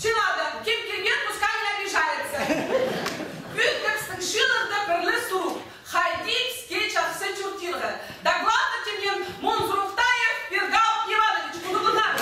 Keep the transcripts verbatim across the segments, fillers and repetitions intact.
Чылада, кем кирген, пускай не обижается. Пӱӱн пістің чыылығда пірле сурығ. Хайди піске чахсы чуртирға? Докладтап тимнеен Мунзуруктаев Пиргал Иванович, Кудурлар.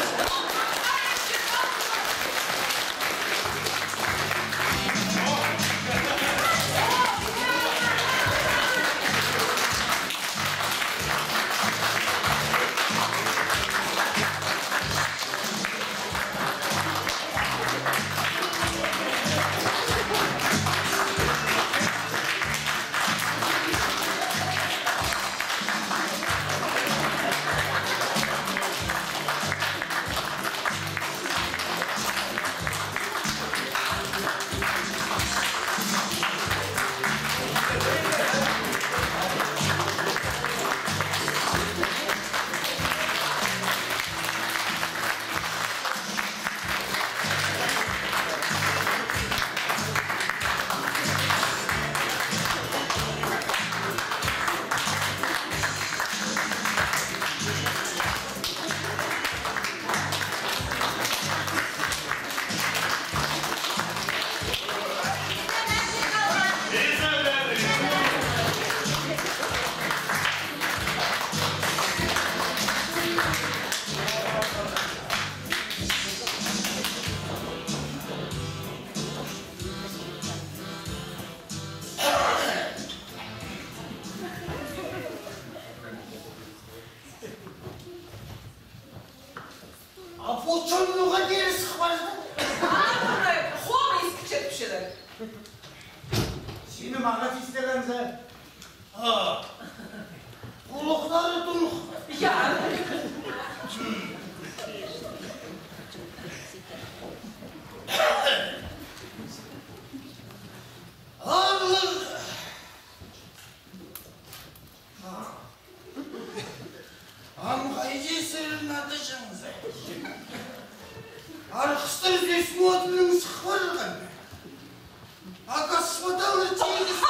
А пу чоннығ тирес хабарда. Андағ хомай искіп чатчалар. Сині мағаа тістегензер. А, хулухтары тунух. Я. Арлығ. Ам хайди сірернің адажаңзар? Арғыстар сӧс модының сых парған. А господалар тигіс.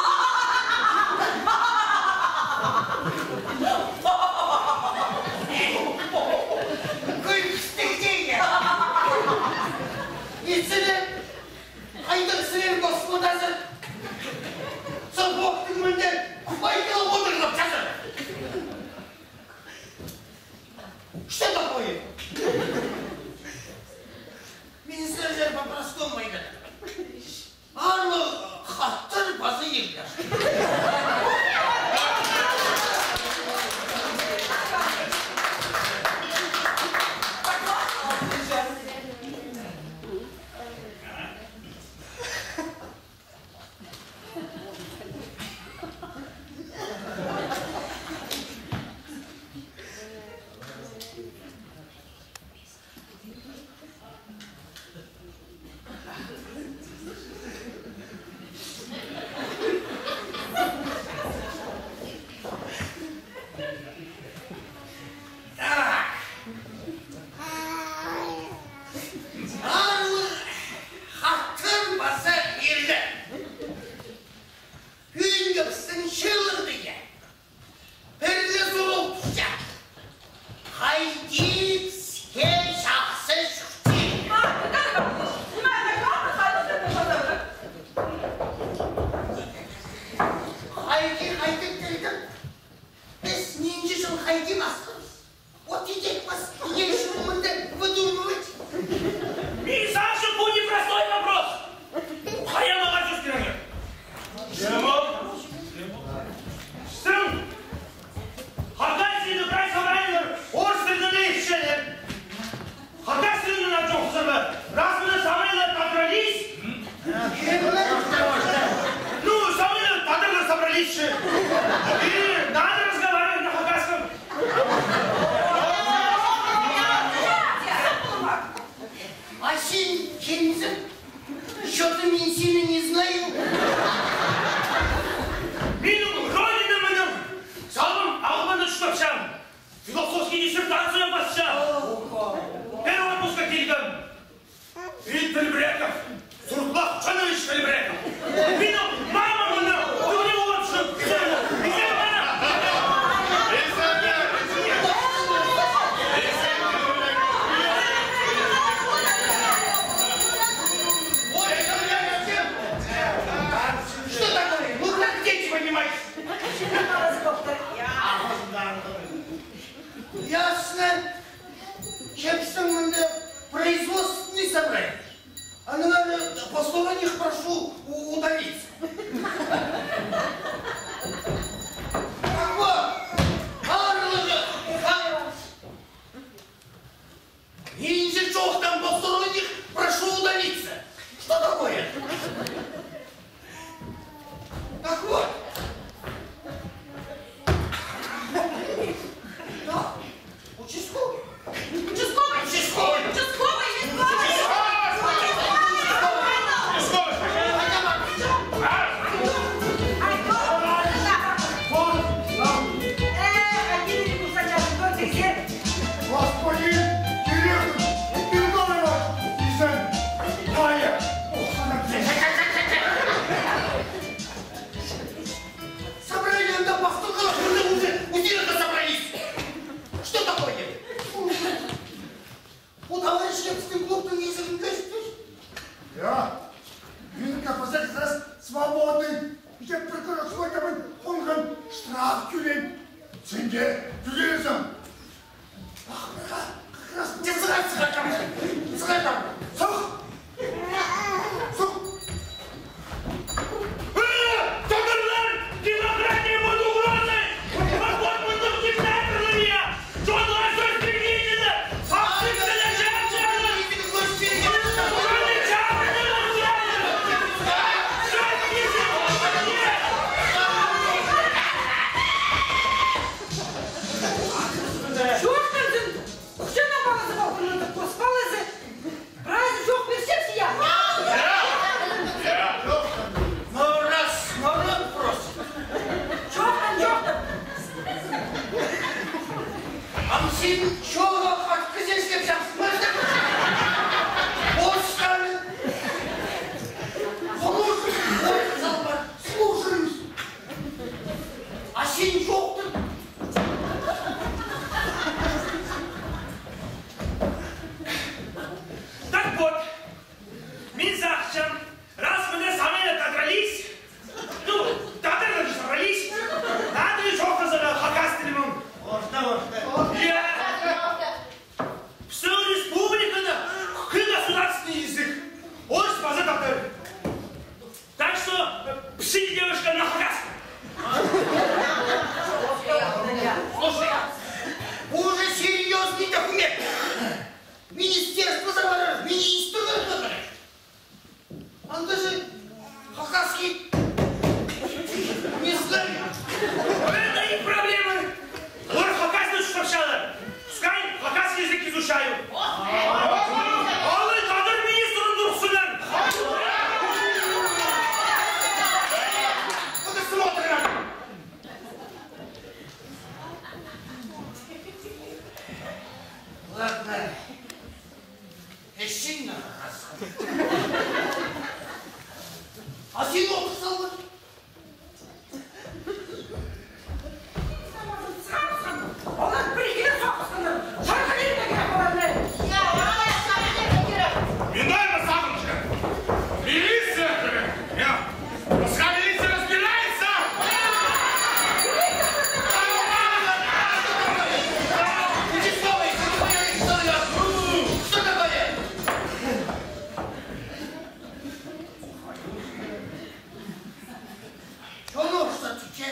Кӱлкістіг тее. Итсене. Хайдағ сірер, господазар? Сапоктың мында купайкалап одырғап чазар. Что такое? Мин сірер по-простому айтам. Ит Телебреков, Суртлах Чонович Телебреков. Минің мамам мына тӱгре олып чыхты. Изен мына. Что такое? Ну как дети понимаете? Ясно. Кепсең мында производственный собрание. Анаң аны посторонних прошу у-, удалиться. Так вот, барлығы, ба-, минзі чоохтаң посторонних прошу удалиться. Что такое? Так вот. Да. Участковый. Участковый! Участковый! Участковый! Господин директор, Пиргалова, изен. Ой, ох, собраниеде пастырғаннар уже, уже собрались. Что такое? У товарищ кепсең клубтың изігін кӧзіт. Я. Минің КПЗ как раз свободный. Итеп прокурор свой табын, оңған штраф тӧлеен. Сен дее тӧлирзің. Ах, как раз. Сығар, сығар там. Сығар там. Сох. Сох. Э, татарлар, демократия под угрозой! Поход против диктаторлар, я! Чонға сӧс бермейді! Сағынып, чоохтанзын! Кучана палазы полған, пос палазы. Прайзы чоох пирчезің, я? Я. Но раз народ просит. Чоохтан, чоохтан. Ам син чоох отказ итчезің, пос палазы. Слушай, слушай. А син чоохтан. Так вот, мин сағынчам, раз мы на самый надрались, ну, татарлар же собрались, надо чоохтазарға хакас тілінең. Орта, орта. Я. Пістің республикада кӧп государственный язык. Орыс паза татар. Так что, э, пошли, девушка, на хакасском. Слушай, уже серьёзный документ. Министерство заборов, министр заборов. Анда же хакасский не знаю. Это их проблемы. Олар хакасты чуртапчалар. Пускай хакасский язык изучают. Олар тадар министрін турғысчалар. Вот и смотрим. Ладно. Ещё на раз. А син олтыр салғын. Олар пірігіп соғысханнар. Сағынып кирек оларны. Я, олар сағынып кирек. Мин дее сағынчам. Милиция кирек. Я. Пускай милиция разбирается. Участковый, что такое? Чоны ох сатча.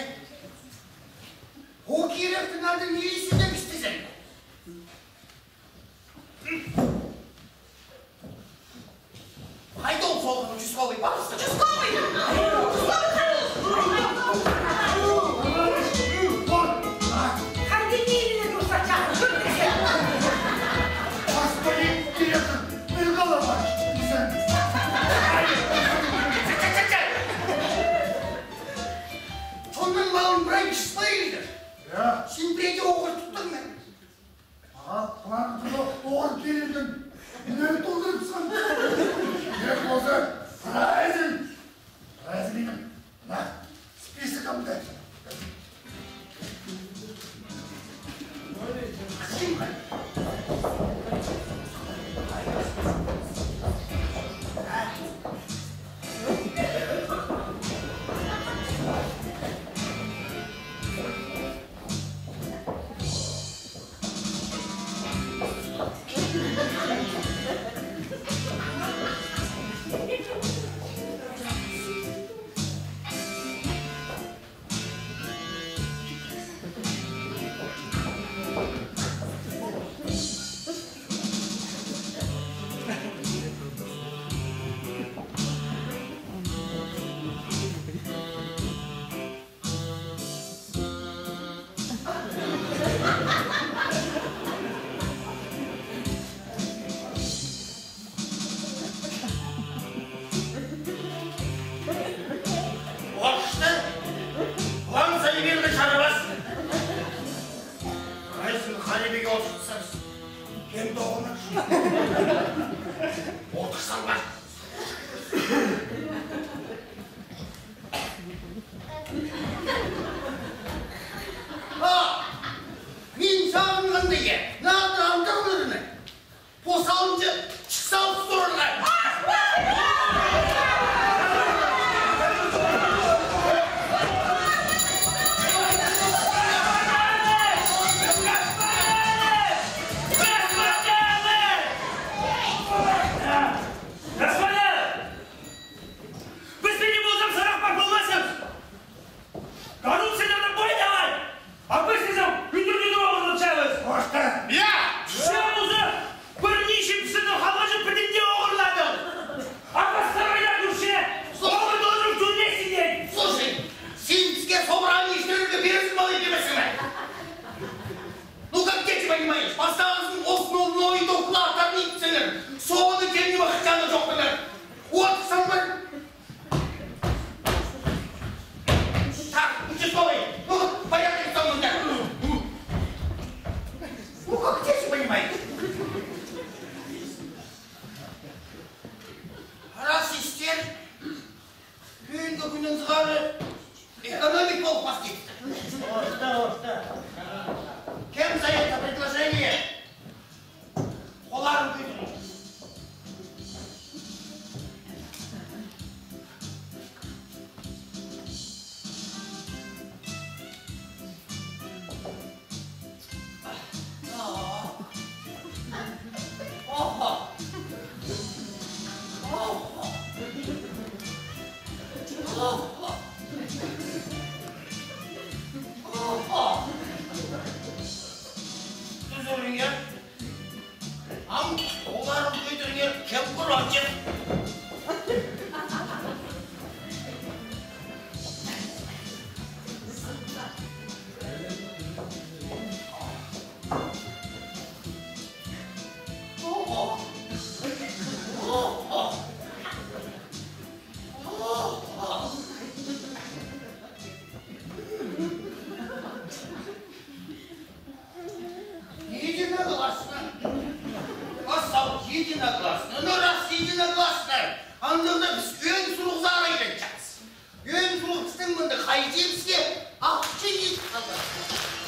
Ол киректі надо милициядаң істезең. Хайда ол солған участковый, пожалуйста. Участковый! Участковый, пожалуйста! Хайда милициядаң істезең. Господин директор, Пиргалова, изен. Чонның малын прай кізі пай килді. Я. Син пірее оғыр туттың ба? Ага, план турды, оғыр килген. Мына толдырып салған. Керек болза, прайзын. Прайзын минің. Мына списогымда. Орысты план сайын чарабас. Прайзын халибеге олтыртсаңзар, кем тоғынар? Олтырсаңзар. А, мин сағынғанда, е, надо андағларны. Пос алынҷа чыса алып турарға. Господа! Піс пеер ползаң, сағынып пар полбассың! Коррупцияны пойдалай! А піс тізең, ӱндӱр-тӱндӱр оғырлапчабыс! Орта! Я! Че узы пір нинҷе пісті халғанҷы пірдеңе оғырладың! А пастарыңа кӧрче, оғыр тоже в тюрьме сидеть! Слушай, син піске собрание истерге пирзің ме, пирбессің ме? Ну как дети, понимаешь, пастағызын основной доклад арнитсеңер, соны кем ниме хынчаны чоохтаңар. Отсаңар. Так, участковый, ну, порядок там, да. Ну как дети, понимаете? Раз истер, пӱӱнгі кӱннең сығара экономик полып пастир. Орта, орта. Кем за это предложение? Холларын кӧдіріңер. Тӱзіріңер. Ам холларын кӧдіріңер, кем кӧрче. Единогласно. Пастал единогласно. Ну, раз единогласно, андағда піс ӧӧн сурығзар айланчабыс. Ӧӧн сурығ пістің мында хайди піске ахча ит халар.